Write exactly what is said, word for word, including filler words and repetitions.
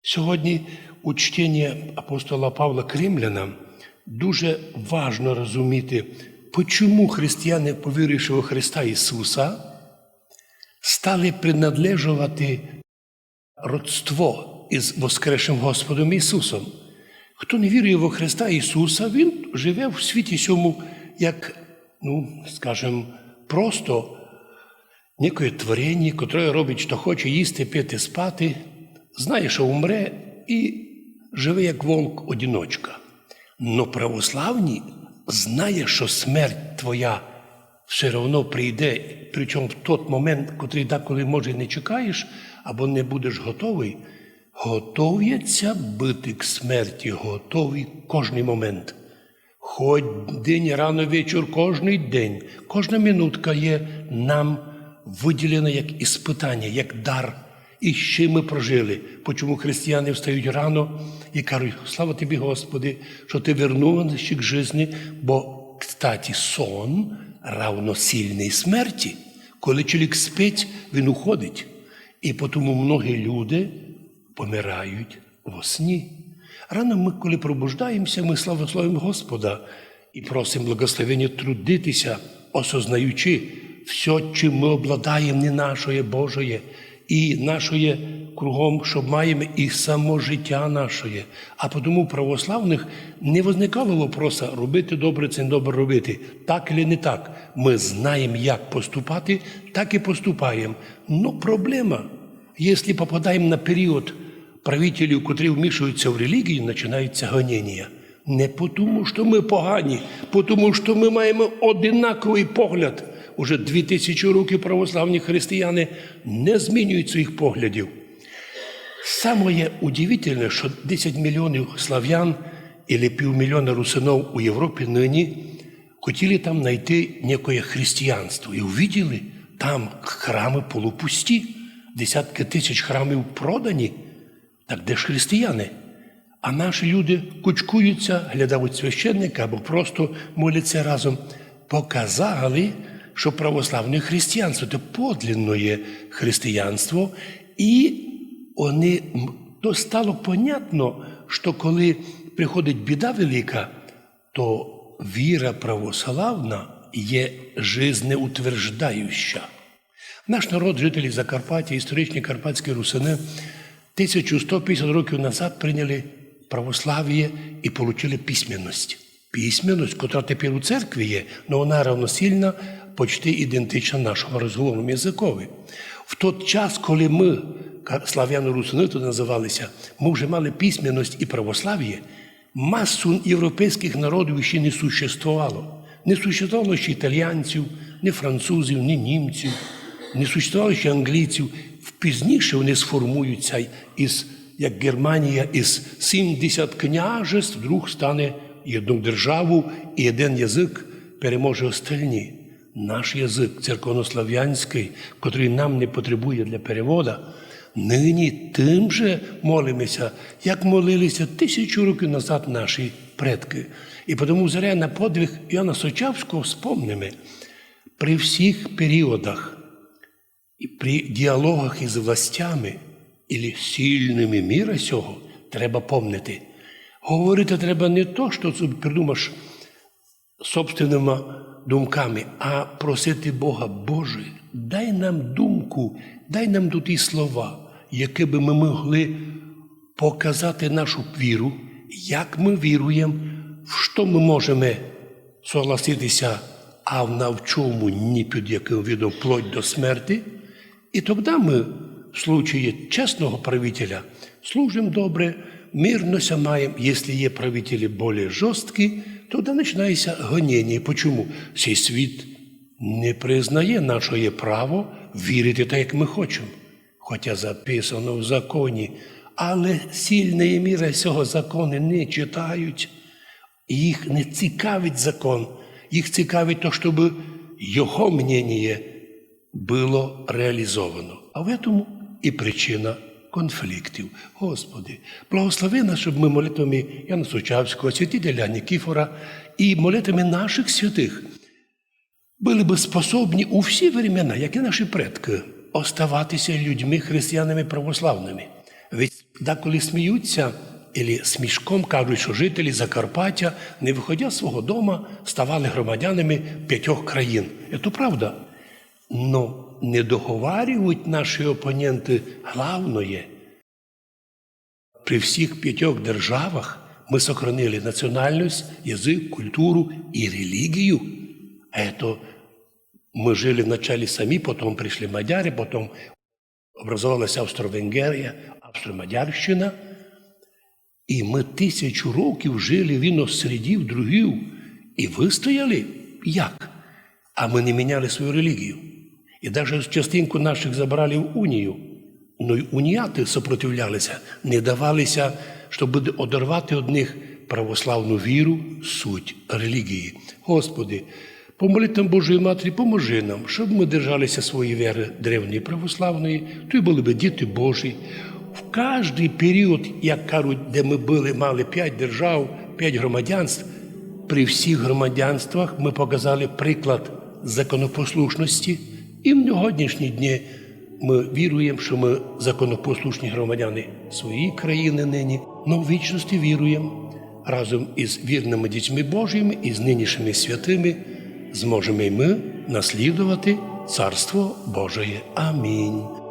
Сьогодні у чтенні апостола Павла к римлянам дуже важно розуміти, почому християни, повіривши во Христа Ісуса, стали принадлежувати родство із воскресшим Господом Ісусом. Хто не вірує во Христа Ісуса, він живе в світі сьому як, ну, скажем, просто некоє творення, котре робить, што хоче, їсти, пити, спати, знає, што умре, і живе як вовк-одиночка. Но православні знає, што смерть твоя все равно прийде, причому в тот момент, котрий деколи, може, не чекаєш, або не будеш готовий, готовяться быти к смерти, готові кожный момент. Хоть день, рано, вечір, кожный день, кожна минутка є нам выділена як іспытаня, як дар. І ще мы прожили. Почому християни встають рано і кажуть: «Слава тобі, Господи, што ти вернув нас ще к жизни», бо, кстати, сон равносильный смерти. Коли чоловік спить, він уходить. І потому многі люди помирають во сні. Рано мы, коли пробуждаємося, мы славословим Господа і просим благословення трудитися, осознаючи, всьо, чим мы обладаєм, не нашоє, Божоє, і нашоє кругом, што маєме, і само життя нашоє. А потому у православных не возникало вопроса, робити добре ци не добре робити, так или не так. Мы знаєм, як поступати, так і поступаєм. Но проблема, якщо попадаєм на період правителів, котрі вмішуються в релігію, починаються гонення. Не потому, што мы погані, потому, што мы маєме одинаковый погляд. Уже дві тисячі років православні християни не змінюють своїх поглядів. Самоє удивительне, што десять мільйонів славян или півмільйона русинов у Європі нині хотіли там найти некоє християнство. І увиділи, там храмы полупусті, десятки тисяч храмів продані. Так де ж християни? А наші люди кучкуються, глядають священника або просто моляться разом. Показали, што православне християнство — то подлинноє християнство, і они, м, то стало понятно, што коли приходить біда велика, то віра православна є жизнеутверждающа. Наш народ, жителі Закарпаття, історичні карпатські русини, тисячу сто пятдесят років назад прийняли православіє і получили письменность. Письменность, котра тепер у церкві є, но вона равносильна, почти ідентична нашому розговорному языкови. В тот час, коли мы, ка-, славяно-русины то называлися, мы вже мали письменность і православіє, масу європейськых народів іщи не существовало. Не существовало іщи італіянців, ні французів, ні німців. Не существовало іщи англійців. В-, пізніше они сформуються із, як Германія, із сімдесят княжеств вдруг стане єдну державу, і єден язык переможе остальні. Наш язык церковнославянськый, котрый нам не потребує для перевода, нині тым же молимося, як молилися тисячу років назад наші предкы. І потому, зря на подвиг Іоанна Сочавського, вспомниме: при всіх періодах і при діалогах із властями или сильными міра сього треба помнити. Говорити треба не то, што собі придумаш собственныма думками, а просити Бога: «Боже, дай нам думку, дай нам туті слова, які бы мы могли показати нашу віру, як мы віруєм, в што мы можеме согласитися, а в на в чому, ні під якым видом, вплоть до смерти». І тогда мы в случаї чесного правителя служим добре, мирно ся маєм. Якщо є правителі более жорсткі, тогда начинає ся гонення. Почому? Сей світ не признає нашоє право вірити так, як мы хочеме. Хотя записано в законі, але сильные міра сього закону не читають. Їх не цікавить закон, їх цікавить то, щоб його мненіє было реалізовано. А в этому і причина конфліктів. Господи, благослови нас, щоб мы молитвами Яна Сочавського, святителя Никифора і молитвами наших святых были бы способні у всі времена, як і наші предкы, оставатися людьми християнами православными. Ведь Деколи сміються, или смішком кажуть, що жителі Закарпаття, не виходя з свого дома, ставали громадянами пятьох країн. Це правда. Но не договарюють наші опоненти главноє. При всіх пятьох державах ми сохранили національность, язык, культуру і релігію. А это мы жили вначале самі, потом пришли мадяры, потом образовалася Австро-Венгерія, Австро-Мадярщина. І мы тисячу років жили в іносреді в другів і выстояли. Як? А мы не міняли свою релігію. І даже частинку наших забрали в унію. Но й уніяти сопротивлялися, не давалися, щоб одорвати од них православну віру, суть релігії. Господи, по молитвам Божої Матері поможи нам, щоб мы держалися своєї віры древньої православної, то й были бы діти Божі. В каждый період, як кажуть, де мы были, мали пять держав, пять громадянств, при всіх громадянствах мы показали приклад законопослушности, і в ньогоднішні дні мы віруєм, що мы законопослушні громадяни своєї країны нині, но в вічности віруєм, разом із вірными дітьми Божіми і з нынішніми святыми зможеме й мы наслідовати Царство Божоє. Амінь.